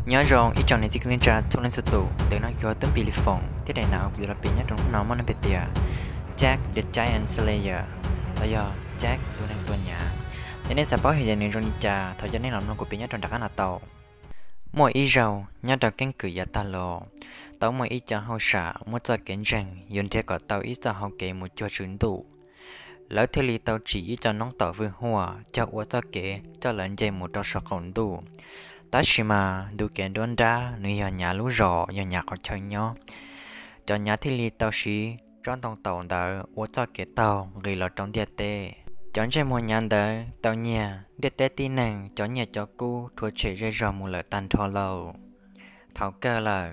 Nyob zoo ib tsoom niam txiv kwv tij neej tsa txhua leej txhua tus, ntawm no kuv hu Tub Npis Lis Foom thiab daim no kuv yuav los piav nyob rau hnub no muaj lub npe tias Jack the Giant Slayer, los yog Jack tus neeg tua nyav. Yog nej xav paub hais tias nws zoo li cas, thov coj nej los mloog kuv piav nyob rau nram qab no tau. Muaj ib zaug nyob rau keeb kwm yav tag los, tau muaj ib co hauj sam muaj txoj kev ntseeg yuav nrhiav kom tau ib txoj hau kev mus cuag tswv ntuj. Lawv thiaj li tau tsim ib co noob taum fwj huaj cog ua txoj kev coj lawv nce mus rau saum qaum ntuj. Tab sis mas ntu kev nruab nrab nws yog nyav lub zos, yog nyav qhov chaw nyob. Cov nyav thiaj li tau siv tsob ntoo taum ntawd ua txoj kev taug nqis los rau ntiaj teb. Cov ntsej muag nyav ntawd tau nyiag ntiaj teb tib neeg cov nyiaj cov kub rhuav tshem zej zog mus lawm tag nrho lauj. Thaum kawg lawm,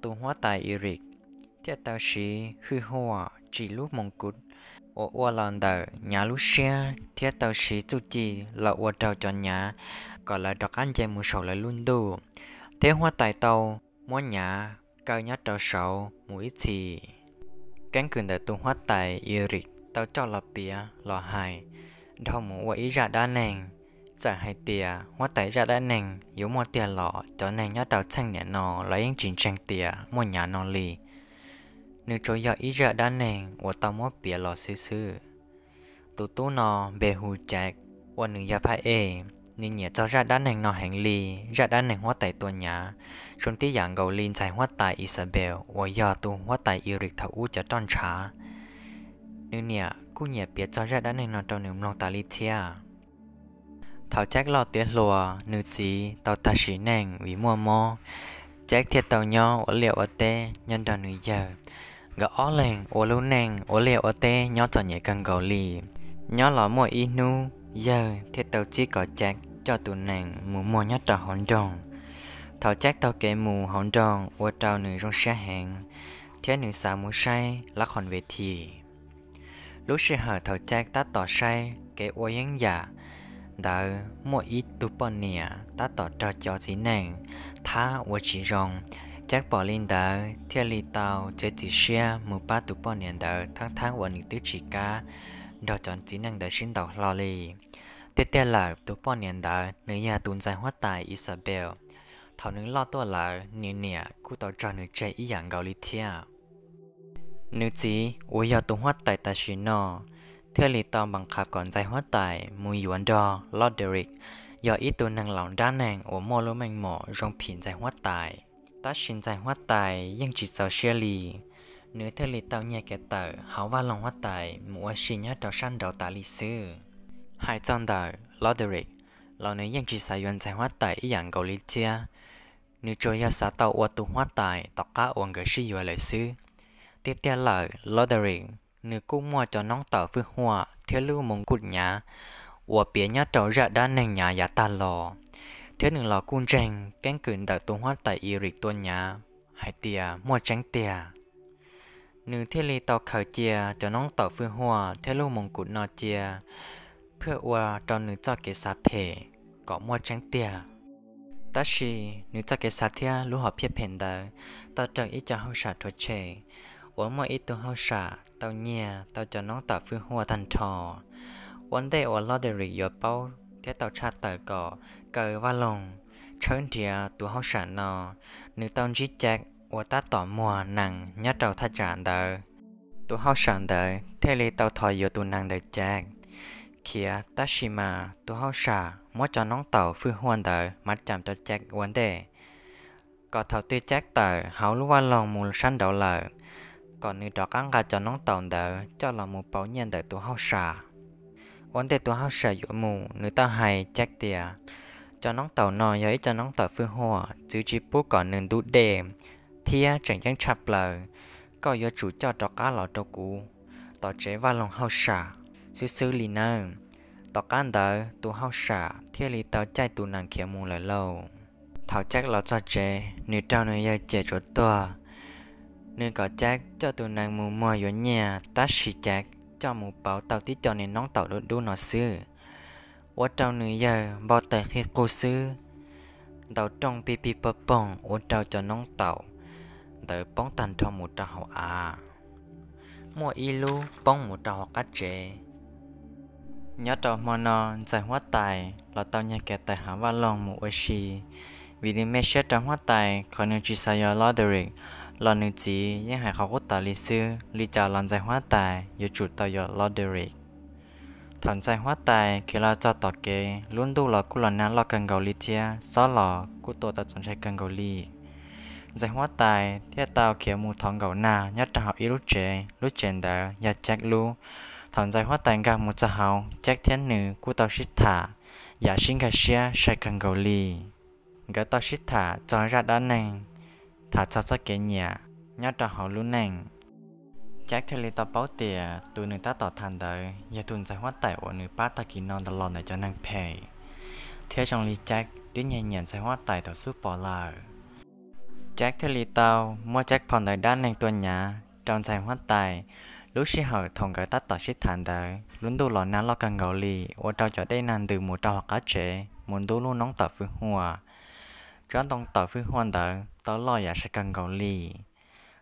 tus huab tais Eric thiaj tau siv hwj huaj tsim lub moos kuv uas ua los ntawm nyav lub siab thiab tau siv txuj ci los ua rau cov nyav kom lawv rov qab nce mus saum lawv lub ntuj. Thiab huab tais tau muab nyav kaw nyob rau saud mus ib txhis. Keeb kwm ntawm tus huab tais Eric tau coj los piav los hais dhau mus ua ib zaj dab neeg. Txawm hais tias huab tais zaj dab neeg yuav muaj tiag los cov neeg nyob rau txheej niam no los yeej tsis ntseeg tias muaj nyav no li. Nws tsuas yog ib zaj dab neeg uas tau muab piav los xwb xwb. Tus tub no npe hu Jack, uas nws yog phab ej. Nws nyiam txog zaj dab neeg no heev li, zaj dab neeg huab tais tua nyav, zoo tib yam nkaus li ntxhais huab tais Isabel uas yog tus huab tais Eric thaum ub cov roj ntshav. Nws niam kuj nyiam piav txog zaj dab neeg no rau nws mloog tas li thiab. Thaum Jack loj tiav hluas, nws txiv tau tag sim neej vim muaj mob. Jack thiaj tau nyob ua liaj ua teb nyob nrog nws yawg. Nkawd ob leeg ua lub neej ua liaj ua teb nyob txom nyem kawg nkaus li. Nyob los muaj ib hnub yawg thiaj tau txib kom Jack coj tus nees mus muag nyob rau hauv nroog. Thaum Jack taug kev mus hauv nroog ua rau nws zoo siab heev, thiab nws xav mus saib lab qhov nves this. Lub sij hawm thaum Jack tab tom saib kev ua yeeb yam ntawd, muaj ib tug poj niam tab tom raug cov txiv neej thab ua tsis zoo. Jack pom li ntawd thiaj li tau txiav txim siab mus pab tus poj niam ntawd, thaum uas nws twb tsis kam nrog cov txiv neej ntawd sib ntaus hlo li. Tiag tiag lawm, tus poj niam ntawd nws yog tus ntxhais huab tais Isabel. Thaum nws loj tuaj lawm, nws niam kuj tau tso nws tseg ib yam nkaus li thiab. Nws txiv uas yog tus huab tais tam sim no thiaj li tau npam qham kom ntxhais huab tais mus yuav nrog Roderick, yog ib tug neeg laus dab neeg uas muaj lub meej mom zoo phim ntxhais huab tais. Tab sis ntxhais huab tais yeej tsis txaus siab li, nws thiaj li tau nyiag kev tawm hauv vaj loog huab tais mus ua si nyob rau sab nraud tas li xwb. Hais txog ntawm Roderick los nws yeej tsis xav yuav ntxhais huab tais ib yam nkaus li thiab. Nws tsuas yog xav tau ua tus huab tais tom qab uas nkawd sib yuav lawm xwb. Tiag tiag lawm, Roderick nws kuj muaj cov noob taum fwj huaj thiab lub moos kuj nyav uas piav nyob rau zaj dab neeg nyav yav tag los, thiab nws los kuj ntseeg keeb kwm ntawm tus huab tais Eric tua nyav hais tias muaj tseeb tiag. Nws thiaj li tau khaws cia cov noob taum fwj huaj thiab lub moos kuj no cia, thiaj ua rau nws txoj kev xav phem kom muaj tseeb tiag. Tab sis nws txoj kev xav thiab lub hom phiaj phem ntawd tau raug ib co hauj sam rhuav tshem, uas muaj ib tug hauj sam tau nyiag tau cov noob taum fwj huaj tag nrho. Ua ntej uas Roderick yuav paub thiab tau tshaj tawm kom kaw vaj loog tshawb nrhiav tus hauj sam no, nws tau ntsib Jack uas tab tom muag nees nyob rau thaj tsam ntawd. Tus hauj sam ntawd thiaj li tau thov yuav tus nees ntawm Jack khiav, tab sis mas tus hauj sam muab cov noob taum fwj huaj ntawd mav cam rau Jack ua ntej, kom thaum twg Jack tawm hauv lub vaj loog mus sab nraud lawm, kom nws rov qab nqa cov noob taum ntawd coj los mus pauv nyiaj ntawm tus hauj sam. Ua ntej tus hauj sam yuav mus, nws tau hais Jack tias, cov noob taum no yog ib co noob taum fwj huaj, txwv tsis pub kom nws ntub dej, thiab tseem ceeb tshaj plaws, koj yuav tsum coj rov qab los rau kuv tom tsev vaj loog hauj sam xwb xwb li nawb. Tom qab ntawd tus hauj sam thiaj li tau caij tus nees khiav mus lawm lauj. Thaum Jack los txog tsev, nws raug nws yawg cem tsuas tuag. Nws kom Jack coj tus nees mus muag yuav nyiaj, tab sis Jack coj mus pauv tau tib co niag noob taum dub dub no xwb, ua rau nws yawg npau taws qhi qug xwb, ntaus rooj pig pig pog poog ua rau cov noob taum ntawd poob tag nrho mus rau hauv av. Muaj ib lub poob mus rau hauv qab tsev. Nyob rau hmo no, ntxhais huab tais los tau nyiag kev tawm hauv vaj loog mus ua si, Vim nws me siab rau huab tais qhov nws tsis xav yuav Roderick, los nws txiv yeej hais qhov qub tawv li xwb, li cas los ntxhais huab tais yuav tsum tau yuav Roderick. Thaum ntxhais huab tais khiav los txog tom kev, lub ntuj los kuj los nag loj kawg nkaus li thiab xob los kuj tua tau txaus ntshai kawg nkaus li. Ntxhais huab tais thiaj tau khiav mus thov nkaum nag nyob rau hauv ib lub tsev, lub tsev ntawd yog Jack lub. Thaum ntxhais huab tais nkag mus txog hauv, Jack thiab nws kuj tau sib tham, yam sib nkag siab sai kawg nkaus li. Nkawd tau sib tham txog zaj dab neeg, tham txog txoj kev nyiam nyob rau hauv lub neej. Jack thiaj li tau paub tias tus nws tab tom tham ntawd yog tus ntxhais huab tais uas nws pab tag kis no los ntawm cov neeg phem, thiab zoo li Jack twb nyiag nyiam ntxhais huab tais thaum xub pom lawm. Jack thiaj li tau muab Jack phau ntawv dab neeg tua nyav rau ntxhais huab tais. Lub sij hawm thaum nkawd tab tom sib tham ntawd, lub ntuj los nag loj kawg nkaus li, ua rau cov dej nag ntws mus rau hauv qab tsev mus ntub lub noob tom fwv huam. Tsob ntoo tom fwv huam ntawd tau loj yam sai kawg nkaus li,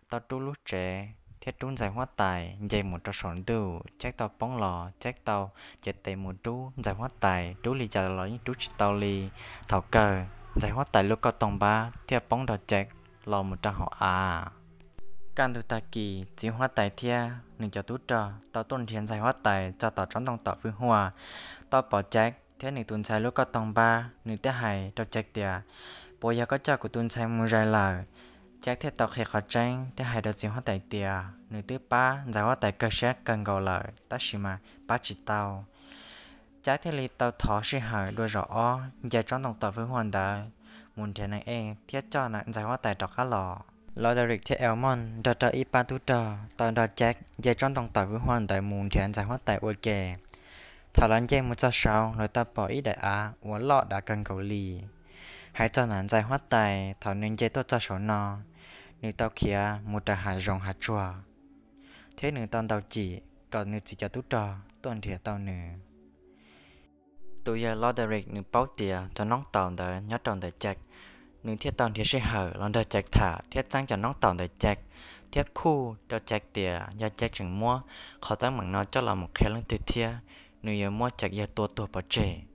tau rub lub tsev thiab rub ntxhais huab tais nce mus rau saum ntuj. Jack tau poob los, Jack tau cev tes mus rub ntxhais huab tais, rub li cas los yeej rub tsis tau li. Thaum kawg, ntxhais huab tais lub kauj toog npab thiaj poob nrog Jack los mus rau hauv av. Kaj ntug tag kis, txiv huab tais thiab nws cov tub rog tau tuaj nrhiav ntxhais huab tais txog tom tsob ntoo tom fwv huam, tau pom Jack thiab nws tus ntxhais lub kauj toog npab, nws thiaj hais rau Jack tias, puas yog koj coj kuv tus ntxhais mus zais lawm? Jack thiaj tau qhia qhov tseeb thiab hais rau txiv huab tais tias nws twb pab ntxhais huab tais kawg siab kawg nkaus lawm, tab sis mas pab tsis tau. Jack thiaj li tau thov sij hawm dua zaum ob nce tsob ntoo tom fwv huam ntawd mus nrhiav neeg ej thiab coj ntxhais huab tais rov qab los. Roderick thiab Elmond nrog rau ib pab tub rog tau nrog Jack nce tsob ntoo tom fwv huam ntawd mus nrhiav ntxhais huab tais ua ke. Thaum lawv nce mus txog saud, lawv tau pom ib daim av uas loj dav kawg nkaus li. Hais txog ntawm ntxhais huab tais, thaum nws nce tuaj txog saum no, nws tau khiav mus raws hav zoov hav tsuag, thiab nws tau ntaus cim kom nws txiv cov tub rog tuaj nrhiav tau nws. Tus yawg Roderick nws paub tias cov noob taum ntawd nyob rau ntawm Jack, nws thiaj tau nrhiav sij hawm los nrog Jack tham thiab txeeb cov noob taum ntawm Jack, thiab khuj rau Jack tias yog Jack tseem muab qhov teeb meem no coj los mus qhia leej twg thiab, nws yuav muab Jack yawg tua tuag pov tseg.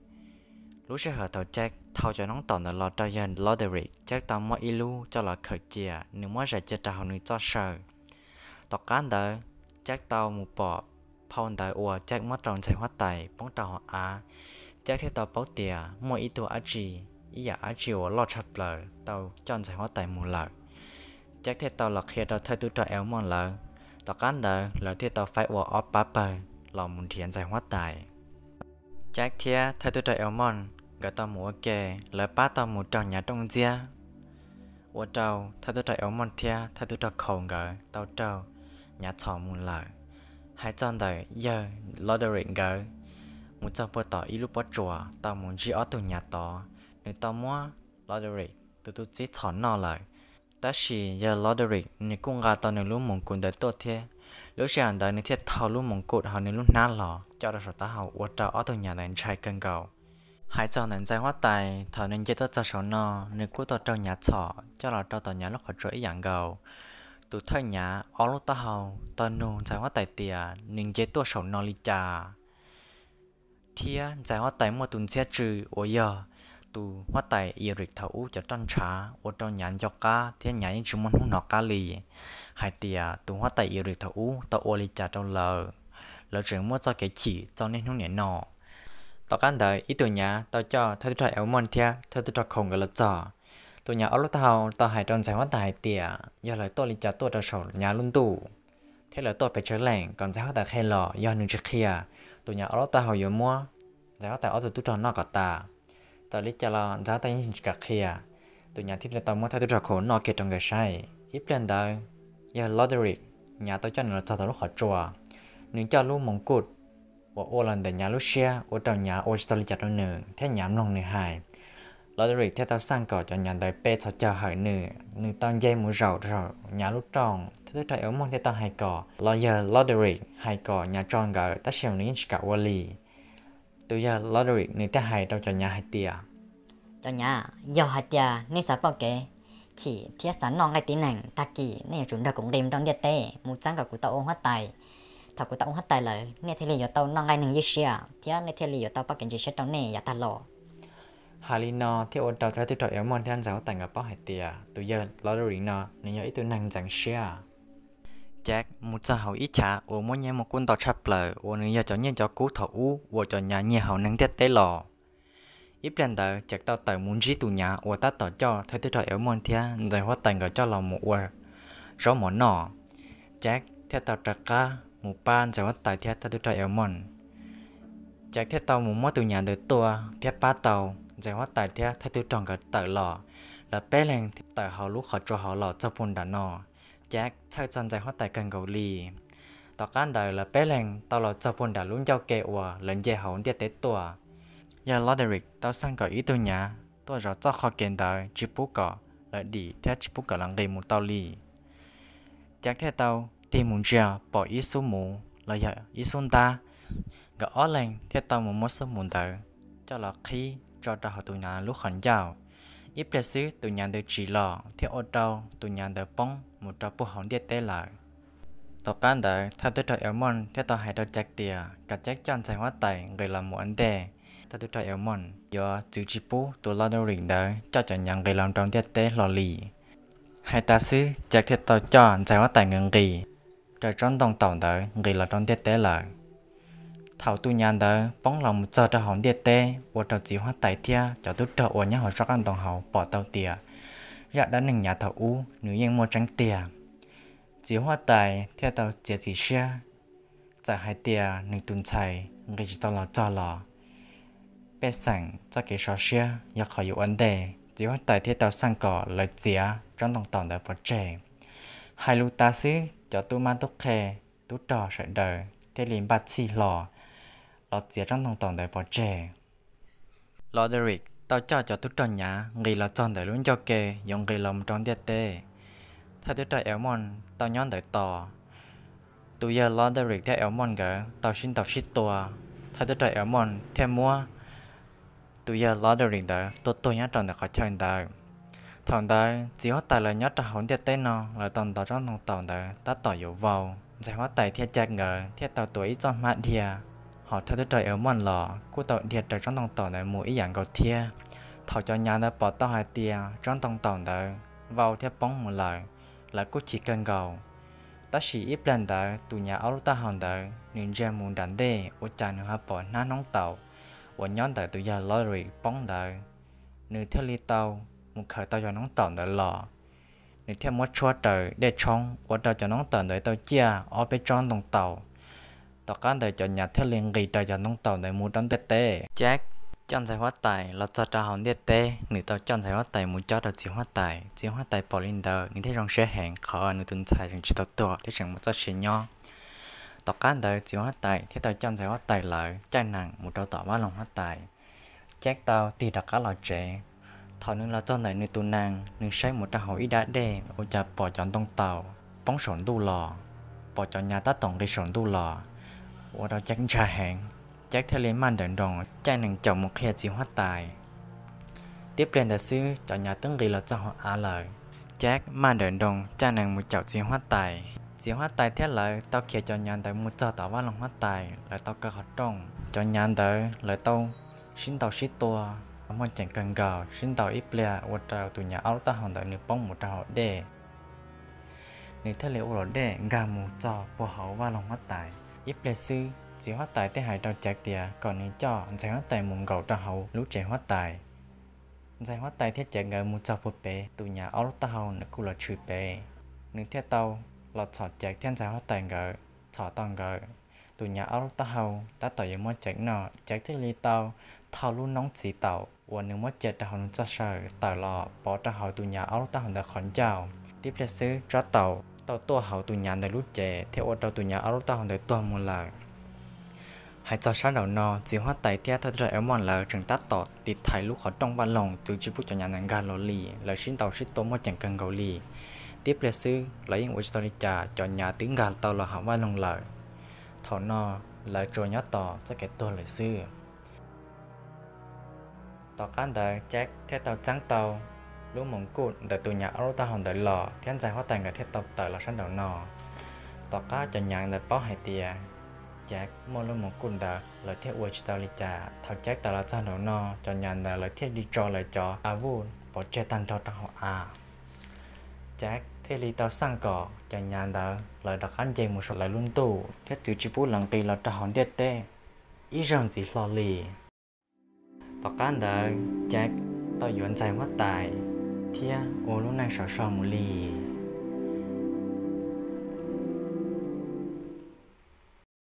Lub sij hawm thaum Jack thau cov noob taum ntawd los rau yawg Roderick, Jack tau muab ib lub coj los khawm cia, nws muab zais cia rau hauv nws txoj saw. Tom qab ntawd, Jack tau mus pom phau ntawv uas Jack muab rau ntxhais huab tais poob rau hauv av. Jack thiaj tau paub tias muaj ib tug dab tsi, ib yam dab tsi uas loj tshaj plaws tau coj ntxhais huab tais mus lawm. Jack thiaj tau los qhia rau thawj tub rog Elmond lawv. Tom qab ntawd lawv thiaj tau faib ua ob pab pawg los mus nrhiav ntxhais huab tais. Jack thiab thawj tub rog Elmond nkawd tau mus ua ke, lawv pab tau mus raug nyav rooj ntxiab, ua rau thawj tub rog Elmond thiab thawj tub rog Cole nkawd tau raug nyav txhom mus lawm. Hais txog ntawm yawg Roderick nkawd mus txog puag tom ib lub pob tsuas tau mus ntsib ob tug nyav tod, nws tau muab Roderick tus tub txib txhom noj lawm. Tab sis yawg Roderick nws kuj nqa tau nws lub moos kus ntawd tuaj thiab. Lub sij hawm ntawd nws thiaj thau lub moos kus hauv nws lub hnab los coj rau saum taub hau ua rau ob tug nyav ntawd ntshai kawg nkaus. Hais txog ntawm ntxhais huab tais, thaum nws nce tuaj txog saum no, nws kuj tau raug nyav txhom coj los rau tom nyav lub qhov tsua ib yam nkaus. Tus thawj nyav ob lub taub hau tau nug ntxhais huab tais tias nws nce tuaj saum no li cas, thiab ntxhais huab tais muaj tus ntxhiab tsw uas yog tus huab tais Eric thaum ub cov roj ntshav ua rau nyav nco qab thiab nyav yeej tsis muaj hnub hnov qab li, hais tias tus huab tais Eric thaum ub tau ua li cas rau lawv, lawv tseem muaj txoj kev chim txog niaj hnub niam no. Tom qab ntawd ib tug nyav tau coj thawj tub rog Elmond thiab thawj tub rog Cole nkawd los txog. Tus nyav ob lub taub hau tau hais rau ntxhais huab tais hais tias yog lawv tuaj li cas tuaj rau saum nyav lub ntuj, thiab lawv tuaj pes tsawg leej kom ntxhais huab tais qhia los yog nws tsis qhia, tus nyav ob lub taub hau yuav muab ntxhais huab tais ob tug tub rog noj kom tas. Txawm li cas los ntxhais huab tais yeej tsis kam qhia, tus nyav thiaj li tau muab thawj tub rog Cole noj kiag rau nkawd saib. Ib pliag ntawd, yawg Roderick nyav tau coj nws los txog tom lub qhov tsua, nws coj lub moos kus uas ua los ntawm nyav lub siab ua rau nyav ua tsis tau li cas rau nws thiab nyav mloog nws hais. Roderick thiaj tau xaj kom cov nyav ntawd pe txhos caug hawm nws, nws tau nce mus zaum rau nyav lub rooj. Thawj tub rog Elmond thiaj tau hais kom los yawg Roderick hais kom nyav tso nkawd, tab sis mas nws yeej tsis kam ua li. Tus yawg Roderick nws thiaj hais rau cov nyav hais tias, cov nyav, yog hais tias nej xav pauj kev chim thiab xav noj nqaij tib neeg, tag kis nej yuav tsum nrog kuv nqis rau ntiaj teb mus txeeb kom kuv tau ua huab tais. Thaum kuv tau ua huab tais lawm, nej thiaj li yuav tau noj nqaij neeg ywj siab, thiab nej thiaj li yuav tau pauj kev ntseeg siab rau nej yav tag los. Hais li no thiaj ua rau thawj tub rog Elmond thiab ntxhais huab tais nkawd paub hais tias tus yawg Roderick no nws yog ib tug neeg ntxeev siab. Jack mus txog hauv ib chav uas muaj nyiaj muaj kub ntau tshaj plaws uas nws yog cov nyiaj cov kub thaum ub uas cov nyav nyiag hauv neeg ntiaj teb los. Ib pliag ntawd Jack tau tawm mus ntsib tus nyav uas tab tom coj thawj tub rog Elmond thiab ntxhais huab tais nkawd coj los mus ua zaub mov noj. Jack thiaj tau rov qab mus pab ntxhais huab tais thiab thawj tub rog Elmond. Jack thiaj tau mus muab tus nyav ntawd tua thiab pab tau ntxhais huab tais thiab thawj tub rog nkawd tawm los. Lawv peb leeg tawm hauv lub qhov tsua hauv los txog puag nram no. Jack txhawj txog ntxhais huab tais kawg nkaus li. Tom qab ntawd lawv peb leeg tau los txog puag nram lub ncauj ke uas lawv nce hauv ntiaj teb tuaj. Yawg Roderick tau xaj kom ib tug nyav tuaj zov txoj qhov kev ntawd tsis pub kom lawv dim thiab tsis pub kom lawv nqis mus tau li. Jack thiaj tau tig mus ntsia pom ib xub muv los yog ib xub ntab. Nkawd ob leeg thiaj tau mus muab xub muv ntawd coj los qhib tso rau hauv tus nyav lub qhov ncauj. Ib pliag xwb tus nyav ntawd tsim los thiab ua rau tus nyav ntawd poob mus rau puag hauv ntiaj teb lawm. Tom qab ntawd thawj tub rog Elmond thiaj tau hais rau Jack tias kom Jack coj ntxhais huab tais nqis los mus ua ntej. Thawj tub rog Elmond yuav txwv tsis pub tus Roderick ntawd coj cov nyav nqis los rau ntiaj teb hlo li. Hais tas xwb Jack thiaj tau coj ntxhais huab tais nkawd nqis raws tsob ntoo taum ntawd nqis los rau ntiaj teb lawm. Thaum tus nyav ntawd poob los mus txog rau hauv ntiaj teb ua rau txiv huab tais thiab cov tub rog uas nyob hauv sab qab ntoo hauv pom tau tias zaj dab neeg nyav thaum ub nws yeej muaj tseeb tiag. Txiv huab tais thiaj tau txiav txim siab, txawm hais tias nws tus ntxhais nqis tsis tau los txog los pej xeem txoj kev sov siab yog qhov yuav ua ntej. Txiv huab tais thiaj tau xaj kom lawv txiav tsob ntoo taum ntawd pov tseg. Hais lus tas xwb cov tub mab tub qhe, tub rog sawv daws thiaj li npaj txhij hlo los txiav tsob ntoo taum ntawd pov tseg. Roderick tau coj cov tub rog nyav nqis los txog ntawm lub ncauj ke yuav nqis los mus rau ntiaj teb. Thawj tub rog Elmond tau nyob ntawd tos. Tus yawg Roderick thiab Elmond nkawd tau sib ntaus sib tua. Thawj tub rog Elmond thiaj muab tus yawg Roderick ntawd tua tuag nyob rau ntawm qhov chaw ntawd. Thaum ntawd txiv huab tais lawv nyob rau hauv ntiaj teb no lawv tau ntov tsob ntoo taum ntawd tab tom yuav vau. Ntxhais huab tais thiab Jack nkawd thiaj tau tuav ib txoj hmab dhia, hos thawj tub rog Elmond los kuj tau dhia raws tsob ntoo taum ntawd mus ib yam nkaus thiab. Thaum cov nyav ntawd pom tau hais tias tsob ntoo taum ntawd vau thiab poob mus lawm, lawv kuj chim kawg nkaus. Tab sis ib pliag ntawd tus nyav ob lub taub hau ntawd nws ntsia mus nram ntej ua cas nws ho pom hnab noob taum uas nyob ntawm tus yawg Roderick poob ntawd. Nws thiaj li tau mus khaws tau cov noob taum ntawd los, nws thiaj muab tshuab raws dej tshoob ua rau cov noob taum ntawd tau ciaj ob peb tsob ntoo taum. Tom qab ntawd cov nyav thiaj li nqis raws cov ntoo taum ntawd mus rau ntiaj teb. Jack coj ntxhais huab tais los txog rau hauv ntiaj teb, nws tau coj ntxhais huab tais mus cob rau txiv huab tais. Txiv huab tais pom li ntawd nws thiaj zoo siab heev qhov nws tus ntxhais tseem tsis tau tuag thiab tseem muaj txoj sia nyob. Tom qab ntawd txiv huab tais thiaj tau coj ntxhais huab tais lawv caij nees mus rau tom vaj loog huab tais. Jack tau tig rov qab los tsev. Thaum nws los txog ntawm nws tus nees, nws saib mus rau hauv ib dab dej ua cas pom cov ntoo taum poob saum ntuj los, pom cov nyav tab tom nqis saum ntuj los, ua rau Jack ntshai heev. Jack thiaj li maj nrawm nroos caij nees caum mus qhia txiv huab tais. Tib pliag ntawd xwb cov nyav twb nqis los txog hauv av lawm. Jack maj nrawm nroos caij nees mus caum txiv huab tais. Txiv huab tais thiab lawv tau khiav cov nyav ntawd mus txog tom vaj loog huab tais, lawv tau kaw qhov rooj. Cov nyav ntawd lawv tau sib ntaus sib tua, muaj ceem kawg nkaus, sib ntaus ib pliag ua rau tus nyav ob lub taub hau ntawd nws poob mus rau hauv dej. Nws thiaj li ua luam dej nkag mus txog puag hauv vaj loog huab tais. Ib pliag xwb txiv huab tais thiaj hais rau Jack tias kom nws coj ntxhais huab tais mus nkaum rau hauv lub tsev huab tais. Ntxhais huab tais thiab Jack nkawd mus txog puag pem, tus nyav ob lub taub hau nws kuj los tshwm pem. Nws thiaj tau los txhom Jack thiab ntxhais huab tais nkawd, txhom tau nkawd, tus nyav ob lub taub hau tab tom yuav muab Jack noj. Jack thiaj li tau thau lub noob txiv taum uas nws muab cia rau hauv nws txoj saw tawm los pov rau hauv tus nyav ob lub taub hau ntawd qhov ncauj. Tib pliag xwb tsob taum tau tuaj hauv tus nyav ntawd lub cev thiab ua rau tus nyav ob lub taub hau ntawd tuag mus lawm. Hais txog sab nraum no, txiv huab tais thiab thawj tub rog Elmond lawv tseem tab tom tiv thaiv lub qhov rooj vaj loog txwv tsis pub cov nyav ntawd nkag los li. Lawv sib ntaus sib tua muaj ceem kawg nkaus li. Tib pliag xwb lawv yeej ua tsis tau li cas, cov nyav twb nkag tau los hauv vaj loog lawm. Thaum no lawv tsuas nyob tos txoj kev tuag lawm xwb. Tom qab ntawd Jack thiaj tau txeeb tau lub moos kuj ntawm tus nyav ob lub taub hau ntawd los, thiab ntxhais huab tais nkawd thiaj tau tawm los sab nraum no. Tom qab cov nyav ntawd paub hais tias Jack muaj lub mus kuj ntawd lawv thiaj ua tsis tau li cas. Thaum Jack tawm los txog nraum no, cov nyav ntawd lawv thiaj li tso lawv cov a vuj pov tseg tag nrho rau hauv av. Jack thiaj li tau xaj kom cov nyav ntawd lawv rov qab nce mus saum lawv lub ntuj thiab txwv tsis pub lawv nqis los rau hauv ntiaj teb ib zaug ntxiv hlo li. Tom qab ntawd Jack tau yuav ntxhais huab tais thiab ua lub neej saum so mus li.